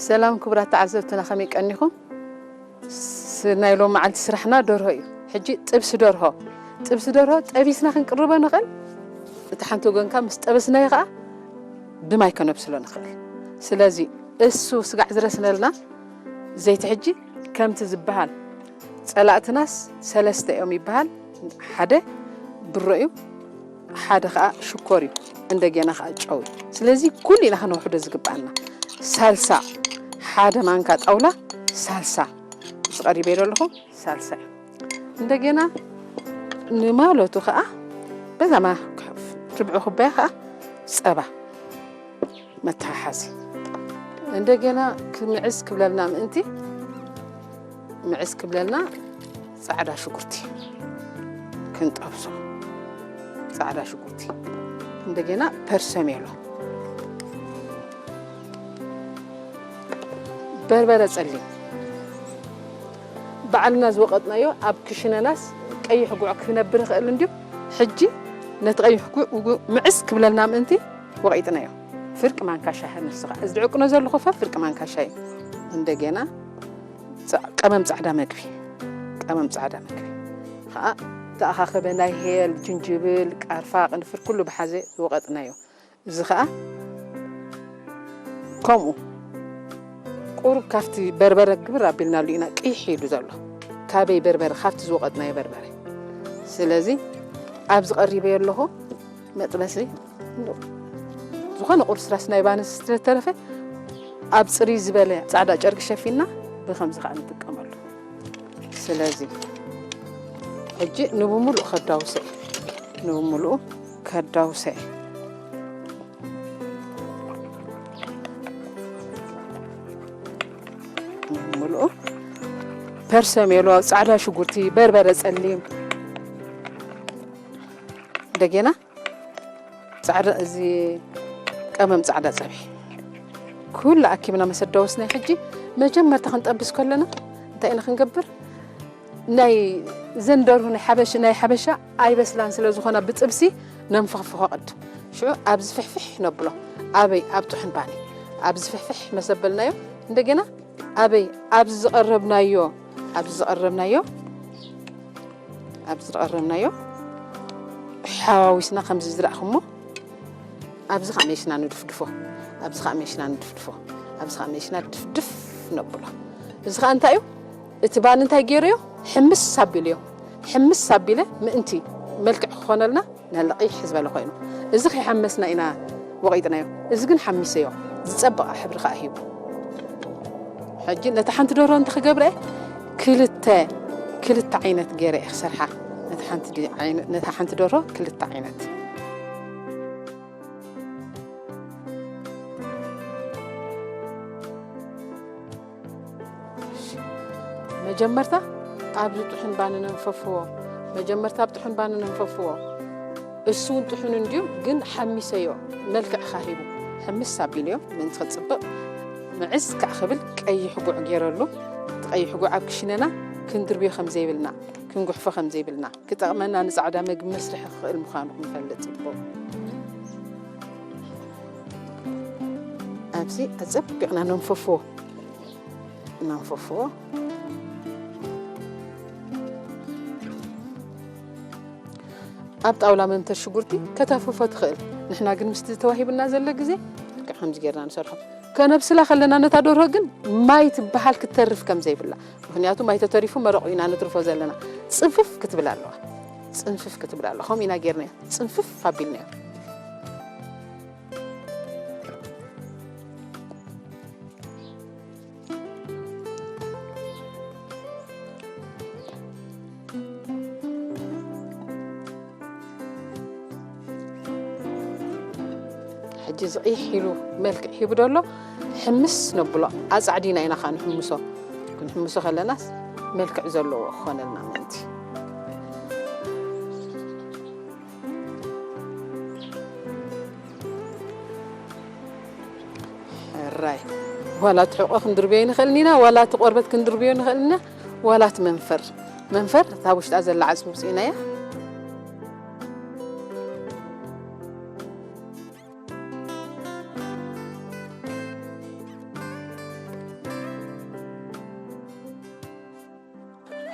ሰላም ክቡራት ተዓዘብትና፣ ከመይ ቀኒኹም? ስ-፣ ናይ ሎም መዓልቲ ስራሕና ደርሆ እዩ። ሕጂ ጥብሲ ደርሆ፣ ጥብሲ ደርሆ ጠቢስና ክንቅርቦ ንኽእል። እቲ ሓንቲ ወገንካ ምስ ጠበስናዮ ኸዓ ብማይ ከነብስሎ ንኽእል። ስለዚ እሱ ስጋዕ ዝረስነልና ዘይቲ ሕጂ ከምቲ ዝበሃል፣ ጸላእትናስ ሰለስተ እዮም ይበሃል። ሓደ ብሮ እዩ፣ ሓደ ኸዓ ሽኮር እዩ፣ እንደገና ኸዓ ጨው እዩ። ስለዚ ኩሉ ኢና ከነውሕዶ ዝግብኣና። ሳልሳ፣ ሓደ ማንካ ጣውላ ሳልሳ፣ እዚ ቀሪበ ኣለኹ፣ ሳልሳ እዩ። እንደገና ንማለቱ ኸዓ በዛ ማ-፣ ርብዒ ኩባያ ኸዓ ጸባ መተሓሓዚ። እንደገና ክምዕስ ክብለልና ምእንቲ፣ ምዕስ ክብለልና ጻዕዳ ሽጉርቲ ክንጠብሶ። ጻዕዳ ሽጉርቲ፣ እንደገና ፐርሰሜሎ፣ በርበረ ጸሊም፣ ባዕልና ዝወቐጥናዮ። ኣብ ክሽነናስ ቀይሕ ጉዕ ክነብር ይኽእል እንድዩ። ሕጂ ነቲ ቀይሕ ጉዕ፣ ጉዕ ምዕስ ክብለልና ምእንቲ ወቒጥናዮ። ፍርቂ ማንካ ሻሂ ንስኻ፣ እዚ ዝዕቅኖ ዘለኹ ፈ-፣ ፍርቂ ማንካ ሻሂ። እንደገና ጻ-፣ ቀመም ጻዕዳ መግቢ፣ ቀመም ጻዕዳ መግቢ ኸዓ ተኣኻኸበ፣ ናይ ሄል፣ ጅንጅብል፣ ቃርፋ፣ ቅንፍር ኩሉ ብሓዘ ዝወቐጥናዮ። እዚ ኸዓ ከምኡ ቁሩብ ካብቲ በርበረ ግብር ኣቢልናሉ ኢና፣ ቅይሕ ኢሉ ዘሎ። ካበይ በርበረ? ካብቲ ዝወቐጥናዮ በርበረ። ስለዚ ኣብዚ ቀሪበዮ ኣለኹ መጥበሲ። ዝኾነ ቁርስራስ ናይ ባኒ ስለተረፈ ኣብ ጽርይ ዝበለ ጻዕዳ ጨርቂ ሸፊና ብኸምዚ ኸዓ ንጥቀመሉ። ስለዚ ሕጂ ንብምሉእ ከዳውሰ እየ፣ ንብምሉኡ ከዳውሰ እየ። ንብምሉኡ ፐርሰሜሎ፣ ጻዕዳ ሽጉርቲ፣ በርበረ ጸሊም፣ እንደገና ጻዕዳ፣ እዚ ቀመም ጻዕዳ ጸብሒ ኩሉ ኣኪብና መሰ ደወስና። ሕጂ መጀመርታ ክንጠብስ ከለና እንታይ ኢና ክንገብር? ናይ ዘንደርሁ ናይ ሓበሽ-፣ ናይ ሓበሻ ኣይበስላን ስለ ዝኾና ብጥብሲ ነንፈኽፍኾ ቅድም። ሽዑ ኣብዚ ፍሕፍሕ ነብሎ። ኣበይ? ኣብ ጥሑን ባኒ። ኣብዚ ፍሕፍሕ መሰ በልናዮ። እንደገና ኣበይ? ኣብዚ ዝቐረብናዮ፣ ኣብዚ ዝቐረብናዮ፣ ኣብዚ ዝቐረብናዮ ሓዋዊስና ከምዚ ዝረእኹሞ፣ ኣብዚ ኸዓ መሽና ንድፍድፎ፣ ኣብዚ ኸዓ መሽና ንድፍድፎ፣ ኣብዚ ኸዓ መሽና ድፍድፍ ነብሎ። እዚ ኸዓ እንታይ እዩ? እቲ ባኒ እንታይ ገይሩዮ? ሕምስ ኣቢሉዮ። ሕምስ ኣቢለ ምእንቲ መልክዕ ክኾነልና፣ ናለ ቀይሕ ዝበለ ኮይኑ፣ እዚ ከይሓመስና ኢና ወቒጥናዮ። እዚ ግን ሓሚሰዮ፣ ዝጸበቐ ሕብሪ ከኣ ሂቡ። ሕጂ ነታ ሓንቲ ደርሆ እንተ ክገብረ፣ ክልተ፣ ክልተ ዓይነት ገይረ እየ ክሰርሓ። ነታ ሓንቲ ዲ-፣ ዓይነ-፣ ነታ ሓንቲ ደርሆ ክልተ ዓይነት። መጀመርታ ኣብዚ ጥሑን ባኒ ነንፈፍዎ። መጀመርታ ኣብ ጥሑን ባኒ ነንፈፍዎ። እሱ እውን ጥሑን እንድዩ፣ ግን ሓሚሰዮ፣ መልክዕ ኻሂቡ። ሕምስ ኣቢልዮ፣ ምእንቲ ክጽብቕ። ምዕስ ካዕ ክብል ቀይሕ ጉዕ ገይረሉ። እቲ ቀይሕ ጉዕ ኣብ ክሽነና ክንድርብዮ ከም ዘይብልና፣ ክንጉሕፎ ከም ዘይብልና፣ ክጠቕመና ንጻዕዳ መግቢ መስርሒ ክኽእል ምዃኑ ክንፈልጥ ጽቡቕ። ኣብዚ ኣጸቢቕና ነንፈፍዎ። ነንፈፍዎ። ኣብ ጣውላ መምተር ሽጉርቲ ከተፍፎ ትኽእል። ንሕና ግን ምስቲ ተዋሂብና ዘሎ ግዜ ልክዕ ከምዚ ጌርና ንሰርሖ። ከነብስላ ከለና ነታ ደርሆ ግን ማይ ትበሃል ክትተርፍ ከም ዘይብላ። ምኽንያቱ ማይ ተተሪፉ መረቑ ኢና ንትርፎ ዘለና። ጽንፍፍ ክትብል ኣለዋ። ጽንፍፍ ክትብል ኣለዋ። ከምኡ ኢና ጌርናዮ። ጽንፍፍ ኣቢልናዮ። ሕጂ እዚ ቅይሕ ኢሉ መልክዕ ሂቡ ደሎ፣ ሕምስ ነብሎ። ኣጻዕዲና ኢና ኸኣ ንሕምሶ። ክንሕምሶ ከለናስ መልክዕ ዘለዎ ክኾነልና ምእንቲ። ሕራይ። ዋላ እቲ ሕቖ ክንድርብዮ ንኽእል ኢና፣ ዋላ እቲ ቆርበት ክንድርብዮ ንኽእል ኢና፣ ዋላ እቲ መንፈር። መንፈር እታ ውሽጣ ዘላ ዓጽሚ ውጽኢናያ።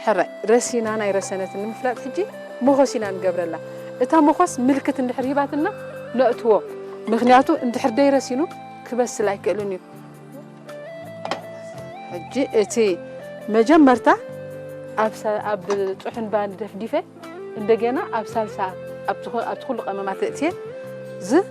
ሕራይ ረሲናን ኣይረሰነትን ንምፍላጥ ሕጂ መኾስ ኢና ንገብረላ። እታ መኾስ ምልክት እንድሕር ሂባትና ነእትዎ። ምኽንያቱ እንድሕር ደይረሲኑ ክበስል ኣይክእልን እዩ። ሕጂ እቲ መጀመርታ ኣብ ሳ-፣ ኣብ ጥሑን ባኒ ደፍዲፈ እንደገና ኣብ ሳልሳ ኣብቲ ኹ-፣ ኣብቲ ኩሉ ቀመማት እእትየ ዝ-፣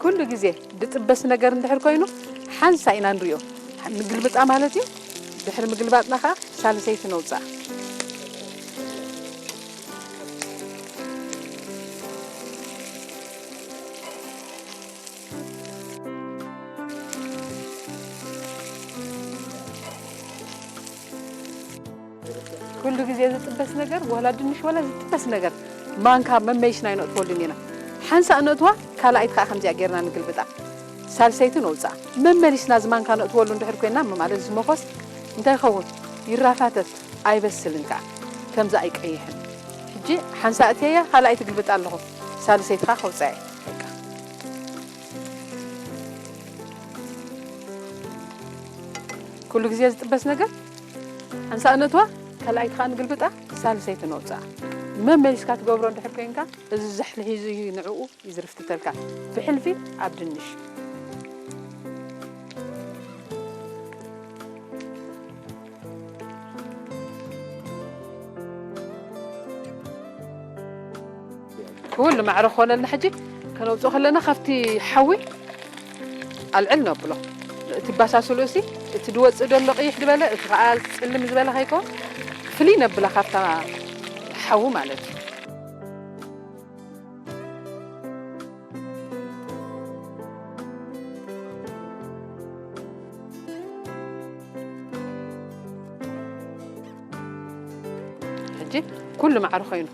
ኩሉ ግዜ ድጥበስ ነገር እንድሕር ኮይኑ ሓንሳ ኢና ንሪኦ። ንግልብጣ ማለት እዩ። ድሕሪ ምግልባጥና ኸዓ ሳልሰይቲ ነውፅኣ። ኩሉ ግዜ ዝጥበስ ነገር፣ ዋላ ድንሽ፣ ዋላ ዝጥበስ ነገር፣ ማንካ መመሊስና ኣይነእትወሉን ኢና። ሓንሳእ ነእትዋ፣ ካልኣይቲ ከዓ ከምዚኣ ጌርና ንግልብጣ። ሳልሰይቲ ነውፅኣ። መመሊስና እዚ ማንካ ነእትወሉ እንድሕር ኮይና፣ ማለት እዚ መኾስ እንታይ ይኸውን? ይራፋተት፣ ኣይበስልን ከዓ። ከምዚ ኣይቀይሕን። ሕጂ ሓንሳእ እትየያ፣ ካልኣይቲ ግልብጣ ኣለኹ። ሳልሰይቲ ከዓ ከውፅኣ እየ። በቃ። ኩሉ ግዜ ዝጥበስ ነገር ሓንሳእ ነእትዋ፣ ካልኣይቲ ከዓ ንግልብጣ፣ ሳልሰይቲ ነውፅኣ። መመሊስካ ትገብሮ እንድሕር ኮይንካ፣ እዚ ዛሕሊ ሒዙ እዩ ንዕኡ ይዝርፍትተልካ። ብሕልፊ ኣብ ድንሽ። ኩሉ ማዕረ ክኾነልና ሕጂ ከነውፅኦ ከለና ካብቲ ሓዊ ኣልዕል ነብሎ። እቲ ባሳስሉ እሲ፣ እቲ ድወፅእ ደሎ ቅይሕ ዝበለ፣ እቲ ከዓ ፅልም ዝበለ ከይከውን ፍልይ ነብላ ካብታ ሓዊ ማለት እዩ። ሕጂ ኩሉ ማዕረ ኮይኑ።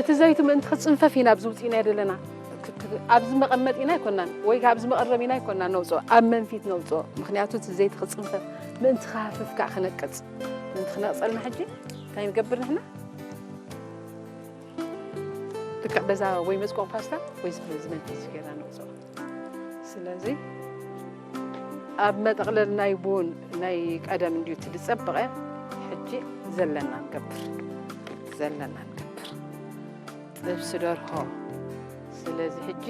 እቲ ዘይቲ ምእንቲ ክጽንፈፍ ኢና ኣብዚ ውጽኢና ዘለና። ክ-፣ ክ-፣ ኣብዚ መቐመጢና ኣይኮናን፣ ወይ ከኣ ኣብዚ መቐረቢና ኣይኮናን ነውጽኦ፣ ኣብ መንፊት ነውጽኦ። ምኽንያቱ እቲ ዘይቲ ክጽንፈፍ፣ ምእንቲ ክሃፍፍ ከኣ ክነቅጽ፣ ምእንቲ ክነቕጸልና ሕጂ እንታይ ንገብር ንሕና? ልክዕ በዛ ወይ መጽቆቕ ፓስታ ወይ ዝ-፣ ዝመንፊት ጌርና ነውጽኦ። ስለዚ ኣብ መጠቕለል ናይ ቡን ናይ ቀደም እንድዩ እቲ ዝጸበቐ፣ ሕጂ ዘለና ንገብር፣ ዘለና ንገብር። ጥብሲ ደርሆ። ስለዚ ሕጂ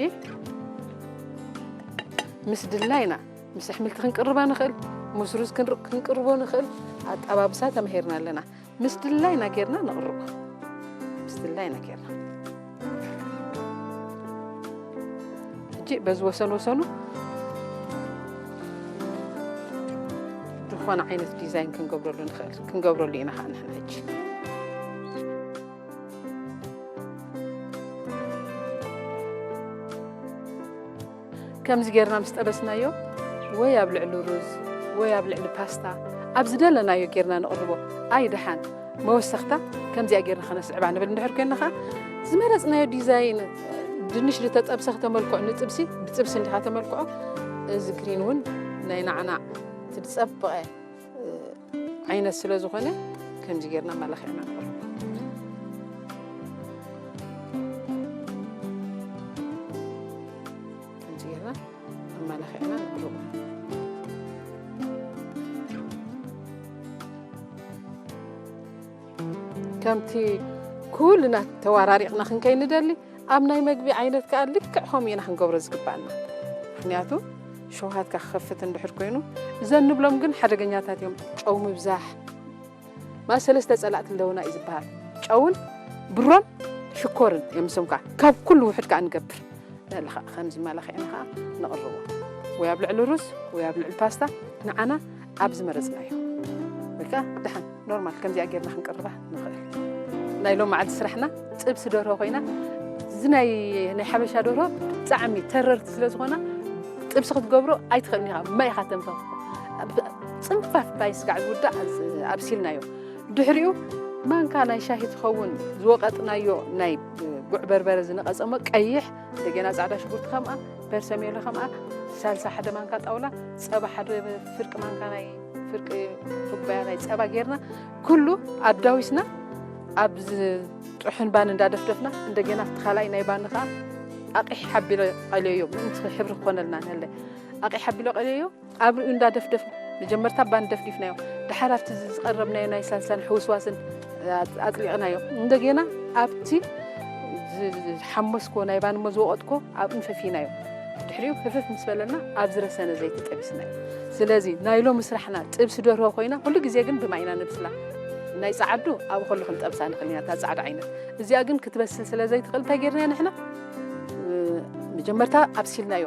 ምስ ድላይና፣ ምስ ኣሕምልቲ ክንቅርባ ንኽእል፣ ምስ ሩዝ ክንር-፣ ክንቅርቦ ንኽእል፣ ኣጠባብሳ ተማሂርና ኣለና። ምስ ድላይና ጌርና ነቕርቦ። ምስ ድላይና ጌርና። ሕጂ በዚ ወሰን ወሰኑ ዝኾነ ዓይነት ዲዛይን ክንገብረሉ ንኽእል፣ ክንገብረሉ ኢና ኸዓ ንሕና ሕጂ። ከምዚ ጌርና ምስ ጠበስናዮ፣ ወይ ኣብ ልዕሊ ሩዝ፣ ወይ ኣብ ልዕሊ ፓስታ፣ ኣብ ዝደለናዮ ጌርና ነቕርቦ። ኣይ ደሓን፣ መወሰኽታ ከምዚኣ ጌርና ኸነስዕባ ንብል እንድሕር ኮይንና ኸዓ፣ ዝመረጽናዮ ዲዛይን፣ ድንሽ ዝተጠብሰ ከተመልክዖ፣ ንጥብሲ፣ ብጥብሲ እንዲኻ ተመልክዖ፣ እዚ ግሪን እውን ናይ ናዕናዕ እቲ ዝጸበቐ ዓይነት ስለ ዝኾነ፣ ከምዚ ጌርና ኣመላኺዕና ንቐርቦ። ከምዚ ጌርና ኣመላኺዕና ንቕርቦ። ከምቲ ኩልና ተዋራሪቕና ክንከይንደሊ፣ ኣብ ናይ መግቢ ዓይነት ከኣ ልክዕ ከምኡ ኢና ክንገብሮ ዝግባኣና። ምኽንያቱ፣ ሸውሃትካ ክኸፍት እንድሕር ኮይኑ፣ እዘን ንብሎም ግን ሓደገኛታት እዮም። ጨው ምብዛሕ፣ ማለት ሰለስተ ጸላእቲ ኣለውና እዩ ዝበሃል። ጨውን፣ ብሮን፣ ሽኮርን እዮም ስምካ። ካብ ኩሉ ውሑድ ከኣ ንገብር። ንዕሊ ኸዓ ከምዚ መላኺዕና ኸዓ ነቕርቦ። ወይ ኣብ ልዕሊ ሩዝ፣ ወይ ኣብ ልዕሊ ፓስታ፣ ንዓና ኣብ ዝመረጽናዮ። ወይ ከኣ ደሓን ኖርማል ከምዚኣ ጌርና ክንቅርባ ንኽእል። ናይ ሎም መዓልቲ ስራሕና ጥብሲ ደርሆ ኮይና፣ እዚ ናይ፣ ናይ ሓበሻ ደርሆ ብጣዕሚ ተረርቲ ስለ ዝኾና፣ ጥብሲ ክትገብሮ ኣይትኽእልን ኢኻ፣ ማይ ኢኻ ተንፈፍ። ጽንፋፍ ማይ ስጋዕ ዝውዳእ ኣብሲልናዮ። ድሕሪኡ ማንካ ናይ ሻሂ ትኸውን ዝወቐጥናዮ ናይ ጉዕ በርበረ ዝነቐጸሞ ቀይሕ፣ እንደገና ጻዕዳ ሽጉርቲ ከምኣ፣ ፐርሰሜሎ ከምኣ፣ ሳልሳ ሓደ ማንካ ጣውላ፣ ጸባ ሓደ ፍርቂ ማንካ ናይ ፍርቂ ኩባያ ናይ ጸባ ጌርና ኩሉ ኣዳዊስና ኣብ ዝጥሑን ባን እንዳደፍደፍና እንደገና ኣብቲ ካልኣይ ናይ ባኒ ከዓ ኣቂሕ ሓቢለ ቀልዮ ምእንቲ ሕብሪ ክኾነልና ንህለ ኣቂሕ ሓቢለ ቀልዮ ኣብኡ እንዳደፍደፍ መጀመርታ ባን ደፍዲፍናዮ ድሓር ኣብቲ ዝቐረብናዮ ናይ ሳልሳን ሕውስዋስን ኣጥሊቕናዮ እንደገና ኣብቲ ዝሓመስኮ ናይ ባንሞ ዝወቐጥኮ ኣብኡ ንፈፊናዮ ድሕሪኡ ህፍፍ ምስ በለና ኣብ ዝረሰነ ዘይቲ ጠቢስናዮ ስለዚ ናይ ሎሚ ስራሕና ጥብሲ ደርሆ ኮይና ኩሉ ግዜ ግን ብማይና ነብስላ ናይ ፃዓዱ ኣብ ከሉ ክንጠብሳ ንኽእል ኢና እታ ፃዕዳ ዓይነት እዚኣ ግን ክትበስል ስለ ዘይትኽእል እንታይ ጌርና ንሕና መጀመርታ ኣብሲልናዮ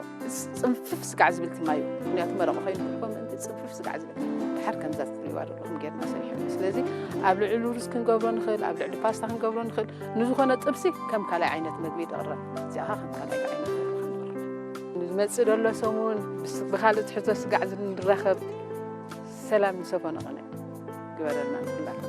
ፅንፍፍ ስጋዕ ዝብል ትማዩ ምክንያቱ መረቕ ኮይኑ ምእንቲ ፅንፍፍ ስጋዕ ዝብል ድሓር ከምዛ ትሪእዋ ዘለኹም ጌርና ሰሪሖም ስለዚ ኣብ ልዕሊ ሩዝ ክንገብሮ ንኽእል ኣብ ልዕሊ ፓስታ ክንገብሮ ንኽእል ንዝኾነ ጥብሲ ከም ካልኣይ ዓይነት መግቢ ይቕረብ እዚኣ ከም ካልኣይ ዓይነት ዝመፅእ ዘሎ ሰሙን ብኻልእ ትሕቶ ስጋዕ ንራኸብ ሰላም ንሰፈኖ ኾነ ግበረልና ንኩላትና